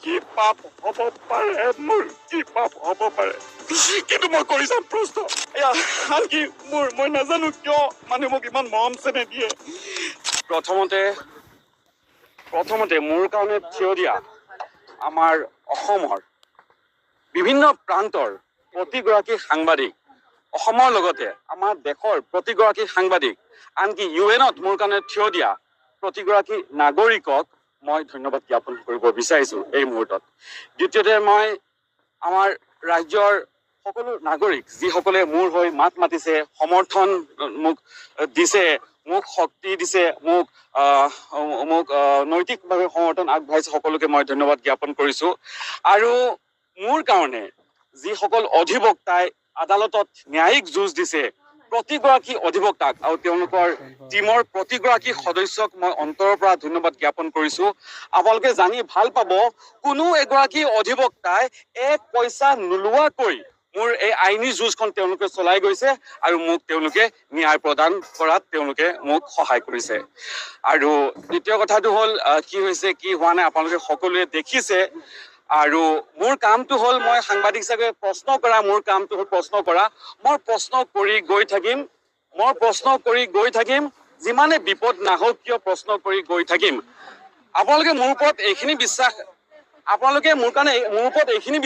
কি পাপ হ'ব পাৰে, মোৰ কি পাপ হ'ব পাৰে? কিন্তু মই কৰি যাম প্ৰশ্ন। এয়া আনকি মোৰ, মই নাজানো কিয় মানুহে মোক ইমান মৰম চেনেহ দিয়ে। প্ৰথমতে প্ৰথমতে মোৰ কাৰণে থিয় দিয়া আমাৰ অসমৰ বিভিন্ন প্ৰান্তৰ প্ৰতিগৰাকী সাংবাদিক, অসমৰ লগতে আমাৰ দেশৰ প্ৰতিগৰাকী সাংবাদিক, আনকি ইউএনত মোৰ কাৰণে থিয় দিয়া প্ৰতিগৰাকী নাগৰিকক মই ধন্যবাদ জ্ঞাপন কৰিব বিচাৰিছো এই মুহূৰ্তত। দ্বিতীয়তে, মই আমাৰ ৰাজ্যৰ সকলো নাগৰিক, যিসকলে মোৰ হৈ মাত মাতিছে, সমৰ্থন মোক দিছে, মোক শক্তি দিছে, মোক নৈতিকভাৱে সমৰ্থন আগবঢ়াইছে, সকলোকে মই ধন্যবাদ জ্ঞাপন কৰিছো। আৰু মোৰ কাৰণে যিসকল অধিবক্তাই আদালতত ন্যায়িক যুঁজ দিছে, প্ৰতিগৰাকী অধিবক্তাক আৰু তেওঁলোকৰ টীমৰ প্ৰতিগৰাকী সদস্যক মই অন্তৰৰ পৰা ধন্যবাদ জ্ঞাপন কৰিছো। আপোনালোকে জানি ভাল পাব, কোনো এগৰাকী অধিবক্তাই এক পইচা নোলোৱাকৈ মোৰ এই আইনী যুঁজখন তেওঁলোকে চলাই গৈছে আৰু মোক তেওঁলোকে ন্যায় প্ৰদান কৰাত তেওঁলোকে মোক সহায় কৰিছে। আৰু দ্বিতীয় কথাটো হ'ল, কি হৈছে কি হোৱা নাই আপোনালোকে সকলোৱে দেখিছে। আৰু মোৰ কামটো হ'ল, মই সাংবাদিক হিচাপে প্ৰশ্ন কৰা, মোৰ কামটো হ'ল প্ৰশ্ন কৰা। মই প্ৰশ্ন কৰি গৈ থাকিম, মই প্ৰশ্ন কৰি গৈ থাকিম, যিমানে বিপদ নাহক কিয় প্ৰশ্ন কৰি গৈ থাকিম। আপোনালোকে মোৰ ওপৰত এইখিনি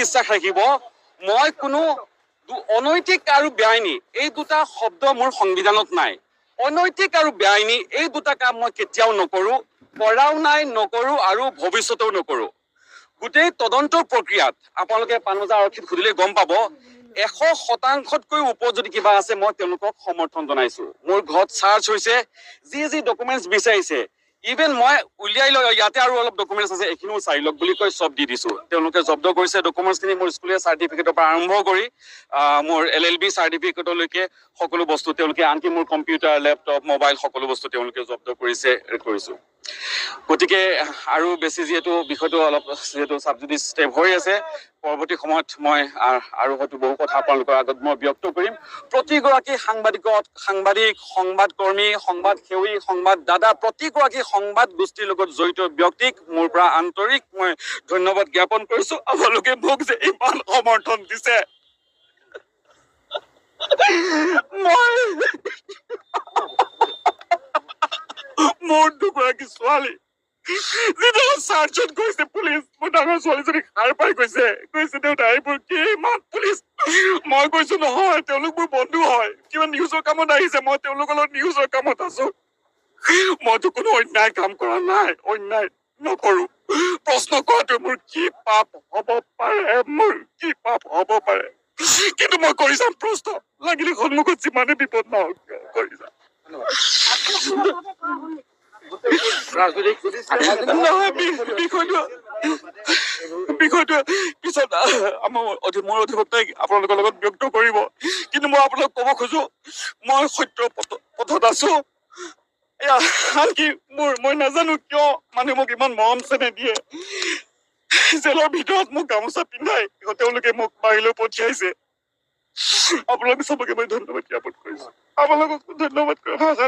বিশ্বাস ৰাখিব, মই কোনো অনৈতিক আৰু বেআইনী এই দুটা শব্দ মোৰ সংবিধানত নাই। অনৈতিক আৰু বেআইনী এই দুটা কাম মই কেতিয়াও নকৰো, কৰাও নাই, নকৰো আৰু ভৱিষ্যতেও নকৰো। গোটেই তদন্ত প্ৰক্ৰিয়াত আপোনালোকে পাণবজাৰ আৰক্ষীত সুধিলে গম পাব, 100%তকৈ ওপৰত যদি কিবা আছে, মই তেওঁলোকক সমৰ্থন জনাইছো। মোৰ ঘৰত চাৰ্চ হৈছে, যি যি ডকুমেণ্টছ বিচাৰিছে, ইভেন মই উলিয়াই লৈ, ইয়াতে আৰু অলপ ডকুমেণ্টছ আছে, এইখিনিও চাই লওক বুলি কৈ চব দি দিছো। তেওঁলোকে জব্দ কৰিছে ডকুমেণ্টছখিনি, মোৰ স্কুলীয়া চাৰ্টিফিকেটৰ পৰা আৰম্ভ কৰি মোৰ এলএলবি চাৰ্টিফিকেটলৈকে সকলো বস্তু তেওঁলোকে, আনকি মোৰ কম্পিউটাৰ, লেপটপ, মোবাইল সকলো বস্তু তেওঁলোকে জব্দ কৰিছে, কৰিছো। গতিকে আৰু বেছি যিহেতু বিষয়টো অলপ যিহেতু চাবজুডিচ ষ্টেপ হৈ আছে, পৰৱৰ্তী সময়ত মই আৰু হয়তো বহু কথা আপোনালোকৰ আগত মই ব্যক্ত কৰিম। প্ৰতিগৰাকী সাংবাদিক, সংবাদকৰ্মী, সংবাদসেৱী, সংবাদদাতা, প্ৰতিগৰাকী সংবাদ গোষ্ঠীৰ লগত জড়িত ব্যক্তিক মোৰ পৰা আন্তৰিক মই ধন্যবাদ জ্ঞাপন কৰিছো। আপোনালোকে মোক যে ইমান সমৰ্থন দিছে, মই মোৰ দুগৰাকী ছোৱালী যেতিয়া চাৰ্চত গৈছে পুলিচ, মোৰ ডাঙৰ ছোৱালীজনী সাৰ পাই গৈছে, কৈছে, "দেউতা, এইবোৰ কি, ইমান পুলিচ?" মই কৈছো, "নহয়, তেওঁলোক মোৰ বন্ধু হয়, কিবা নিউজৰ কামত আহিছে, মই তেওঁলোকৰ লগত নিউজৰ কামত আছো। মইতো কোনো অন্যায় কাম কৰা নাই, অন্যায় নকৰো। প্ৰশ্ন কৰাটো মোৰ কি পাপ হ'ব পাৰে, মোৰ কি পাপ হ'ব পাৰে? কিন্তু মই কৰি যাম প্ৰশ্ন, লাগিলে সন্মুখত যিমানে বিপদ নাহক কিয়, কৰি যাম।" ৰাজনৈতিক নহয়, বিষয়টো পিছত আমাৰ মোৰ অধিবক্তাই আপোনালোকৰ লগত ব্যক্ত কৰিব। কিন্তু মই আপোনাক ক'ব খোজো, মই সত্য পথত আছো। এয়া আনকি মোৰ, মই নাজানো কিয় মানুহে মোক ইমান মৰম চেনেহ দিয়ে। জেলৰ ভিতৰত মোক গামোচা পিন্ধাই তেওঁলোকে মোক বাহিৰলৈ পঠিয়াইছে। আপোনালোক চবকে মই ধন্যবাদ জ্ঞাপন কৰিছো। আপোনালোকক ধন্যবাদ কৰা ভাষা